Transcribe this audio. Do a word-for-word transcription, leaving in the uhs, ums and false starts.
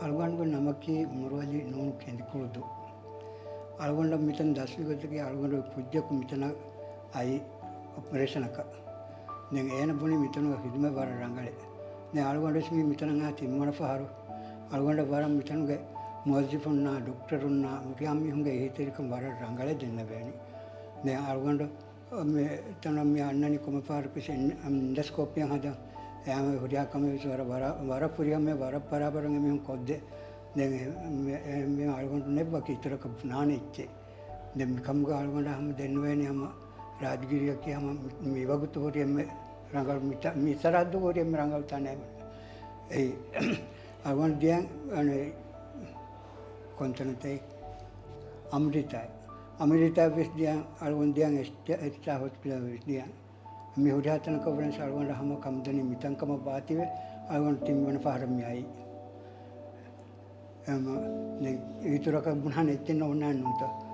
އަޅުގަނޑުގެ ނަމަކީ އުމަރުއަލީ ނޫނު ކެނދިކުޅުދޫ. އަޅުގަނޑަށް މިތަން ދަސްވި ގޮތަކީ އަޅުގަނޑުގެ ކުއްޖަކު މިތަނަށް އައި އޮޕަރޭޝަނަކަށް. ދެން އޭނަ ބުނި މިތަނުގެ ޚިދުމަތް ވަރަށް ރަނގަޅޭ. ދެން އަޅުގަނޑުވެސް މި މިތަނަށް އައި ތިންވަނަ ފަހަރު އަޅުގަނޑަށް ވަރަށް މިތަނުގެ މުވައްޒިފުންނާ، ޑޮކްޓަރުންނާ، ހުރިހާ މީހުންގެ އެހީތެރިކަން ވަރަށް ރަނގަޅޭ ދެންނެވޭނީ. ދެން އަޅުގަނޑު މި ތަނަށް މި އަންނަނީ ކޮންމެ ފަހަރަކުވެސް އެން-، އެންޑޮސްކޯޕީއަށް ހަދަން. އެހާމެ ހުރިހާ ކަމެއް ވެސް ވަރަށް، ވަރަށް، ވަރަށް ފުރިހަމައަށް ވަރަށް ބަރާބަރަށް އެމީހުން ކޮށްދޭ. ދެން މި، މި އަޅުގަނޑު ނެތް ވަކި އިތުރަކަށް ބުނާނެ އެއްޗެއް. ދެން މިކަމުގަ އަޅުގަނޑަށް ހަމަ ދެންނެވޭނެ ހަމަ ރާޖްގިރިއަކީ ހަމަ މި، މިވަގުތު ހުރި އެންމެ ރަނގަޅު މި ތަ-، މި ސަރަހައްދު ހުރި އެންމެ ރަނގަޅު ތަނެއް. އެއީ އަޅުގަނޑު ދިޔަ އަނެ ކޮންތަނަތޭ؟ އަމްރިތާ. އަމްރިތާ ވެސް ދިޔަ އަޅުގަނޑު ދިޔަ އެސްޓާ، އެސްޓާ ހޮސްޕިޓަލް ވެސް ދިޔަ. މި ހުރިހާ ތަނަކަށް ވުރެން އަޅުގަނޑަށް ހަމަ ކަމުދަނީ މިތަން ކަމަށް ވާތީވެ އަޅުގަނޑު ތިންވަނަ ފަހަރަށް މި އައީ. އެމަ، ދެން އިތުރަކަށް ބުނާނެ އެއްޗެއް ނޯންނާނެ ނޫންތޯ؟